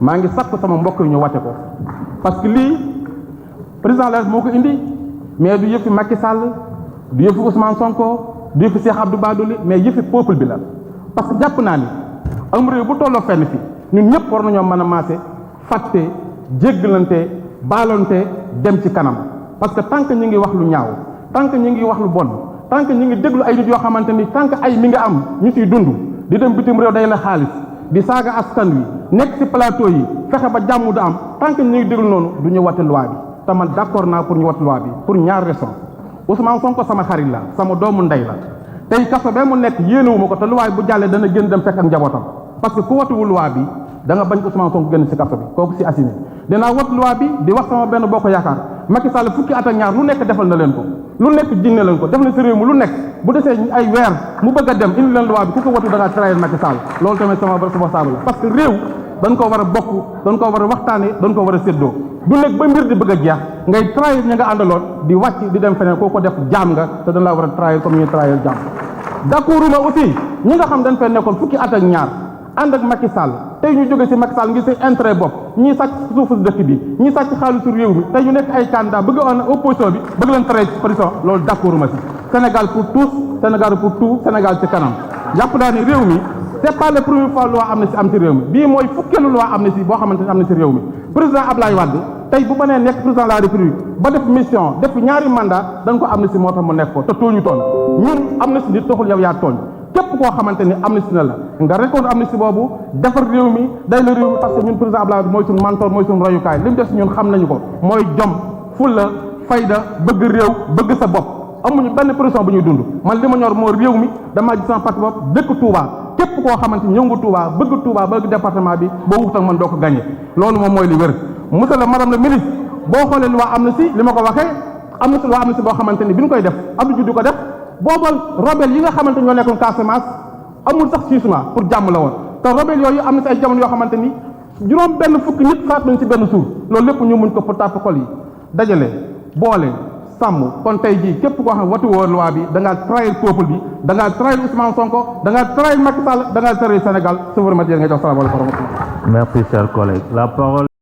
maa ngi sakku sama mbokk yi ñu wate ko parce que lii président la moo ko indi mais du yëfi Macky Sall du yëfi Ousmane Sonko du yëfi Cheikh Abdou Badoli mais yëfi peuple bi la parce que jàpp naa ni am réew bu tolloo fenn fi ñun ñëpp war nañoo mën a maase fàtte jéggalante baalonte dem ci kanam parce que tant que ñu ngi wax lu ñaaw tant que ñu ngi wax lu bon tant que ñu ngi déglu ay nit yoo xamante ni tant que ay mi nga am ñu ciy dund di dem bitim réew day la xaalis di saaga askan wi nekk ci plateau yi fexe ba jàmm du am tant que ñu ngi déglu noonu du ñu wate loi bi te man d'accord naa pour ñu wate loi bi pour ñaar raison Ousmane Sonko sama xarit la sama doomu ndey la tey kaso ba mu nekk yéenewuma ko te loi bu jàllee dana génn dem fekk ak njabootam parce que ku watuwul loi bi da nga bañ Ousmane Sonko génn ci kaso bi kooku ci assumer dinaa wat loi bi di wax sama benn bokk yaakaar Macky Sall fukki at ak ñaar lu nekk defal na leen ko lu nekk jinne leen ko def na ci réew mi lu nekk bu desee ay weer mu bëgg a dem indi leen loi bi ku ko watu da ngaa trahir Macky Sall loolu tamit sama responsable la parce que réew dañ ko war a bokk dañ ko war a waxtaane dañ ko war a séddoo du nekk ba mbir di bëgg a jeex ngay trahir ña nga àndaloon di wàcc di dem feneen koo ko def jaam nga te dañ laa war a trahir comme ñuy trahir jaam d'accorduma aussi ñi nga xam dañ fay nekkoon fukki at ak ñaar ànd ak Macky Sall tey ñu jóge ci Macky Sall ngir seen intérêt bopp ñii sàcc suufu dëkk bi ñii sàcc xaalisu réew mi tey ñu nekk ay candidat bëgg on opposition bi bëgg leen traiter ci prison loolu d'accorduma ci Sénégal pour tous Sénégal pour tout Sénégal ci kanam jàpp naa ni réew mi c'est pas la première fois loi amnistie am ci réew mi bii mooy fukkeelu loi amnistie boo xamante ni am na ci réew mi président Ablaye Wade tey bu mënee nekk président de la République ba def mission def ñaari mandat dañ ko amnistie moo tax mu nekk ko te tooñu toon ñun amnistie nit taxul yow yaa tooñ képp koo xamante ni amnistie na la nga récolte amnistie boobu defar réew mi day la réew mi parce que ñun président Ablaye Wade mooy suñu mentor mooy suñu royukaay li mu def si ñun xam nañu ko mooy jom fulla fayda bëgg réew bëgg sa bopp amuñu benn pression bu ñuy dund man li ma ñor moo réew mi damaa gis sama parti bopp dëkk Touba képp koo xamante ni ñëw nga Touba bëgg département bi boo wut ak man doo ko gagné loolu moom mooy li wér monsieur le madame le ministre boo xoolee loi amnistie li ma ko waxee am na si loi amnistie boo xamante ni bi ñu koy def Abdou Diouf di ko def boobal rebelle yi nga xamante ñoo nekkoon Casamance amul sax jugement pour jàmm la woon te rebelle yooyu am na si ay jamono yoo xamante ni juróom benn fukki nit faat nañ ci benn suur loolu lépp ñu muñ ko pour tàpp xol yi dajale boole sàmm kon tey jii képp koo xam ne watu woo loi bi da ngaa trahir peuple bi da ngaa trahir Ousmane Sonko da ngaa trahir Macky Sall da ngaa trahir Sénégal souveraineté ngay jox salaamaaleykum wa rahmatullah. Merci cher collègue. La parole